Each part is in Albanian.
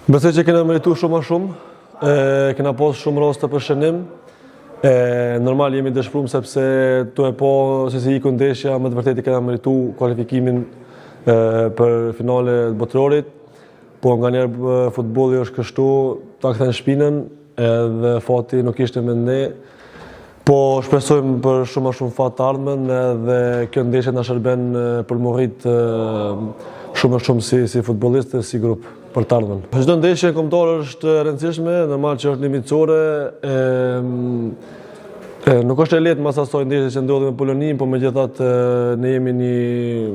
Besoj që kena meritu shumë ma shumë, e, kena pas shumë raste për shënim, e, normal jemi dëshprum sepse tu e pa se si iku ndeshja, me të vërtetë kena meritu kualifikimin e, për finale të botërorit, po nganjëherë futbolli është kështu, ta kthen shpinën, edhe fati nuk ishte me ne, Po shpresojmë për shumë ma shumë fat të ardhmen edhe kjo ndeshje na shërben për m'u rrit shumë më shumë si, si futbollist dhe si grup për të ardhmen. Çdo ndeshje kombëtare është e rëndësishme, normal që është një miqësore, e, e, nuk është e lehtë mas asaj ndeshje që ndodhi me Poloninë, po megjithatë ne jemi një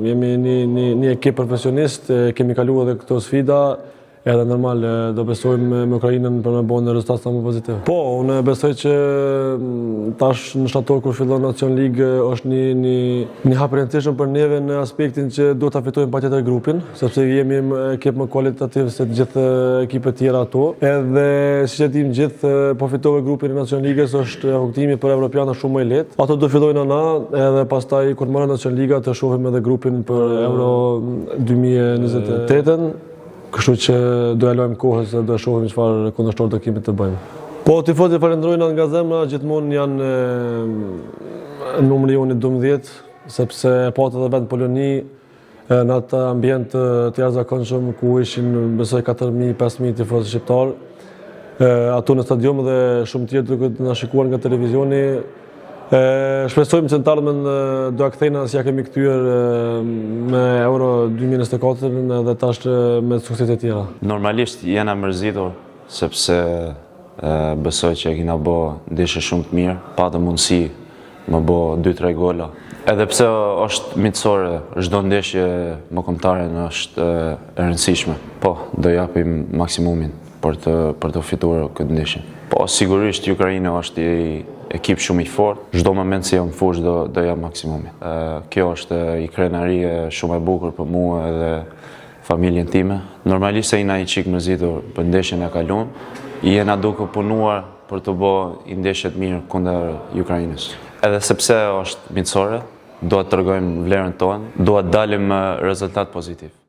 jemi një një, një ekip profesionist, kemi kaluar edhe këto sfida, Edhe normal, do besojmë me Ukrainën për me bo një rezultat sa më pozitiv. Po, unë besoj që mm, tash në shtator kur fillon Nation League është një, një, një hap i rëndësishëm për neve në aspektin që duhet ta fitojmë patjetër grupin, sepse jemi ekip më kualitativ se të gjithë ekipet tjera ato. Edhe siç e dimë gjithë, po fitove grupin e Nation League-s është rrugëtimi për Evropian është shumë më i lehtë. Ato do fillojnë ana edhe pastaj kur të marrë Nation Liga të shohim edhe grupin për Euro 2028-ën. Kështu që do ja lojmë kohës dhe do e shohim çfarë kundërshtar do kemi të bëjmë. Po tifozët i falenderojmë nga zemra, gjithmonë janë numri jonë i 12, sepse e patë edhe vetë Poloni në atë ambient të jashtëzakonshëm ku ishin besoj 4000 5000 tifozë shqiptar ato në stadium dhe shumë tjerë duke na shikuar nga televizioni E, shpresojmë që në të ardhmen do ja kthejnë si ja kemi kthyer me Euro 2024 dhe tash me suksese të tjera. Normalisht jena mërzitur sepse besoj që e kina bo ndeshje shumë të mirë, patëm mundësi me bo 2-3 gola. Edhe pse është miqësore, çdo ndeshje me kombëtaren është e rëndësishme. Po, do japim maksimumin për të për të fituar këtë ndeshje. Po, sigurisht Ukraina është një ekip shumë i fortë. Çdo moment që jam në fushë do do jap maksimumin. Kjo është një krenari shumë e bukur për mua edhe familjen time. Normalisht se jena i çik mërzitur për ndeshjen e kalun, jena duke punuar për të bo një ndeshje të mirë kundër Ukrainës. Edhe sepse është miqësore, do të tregojmë vlerën tonë, do të dalim me rezultat pozitiv.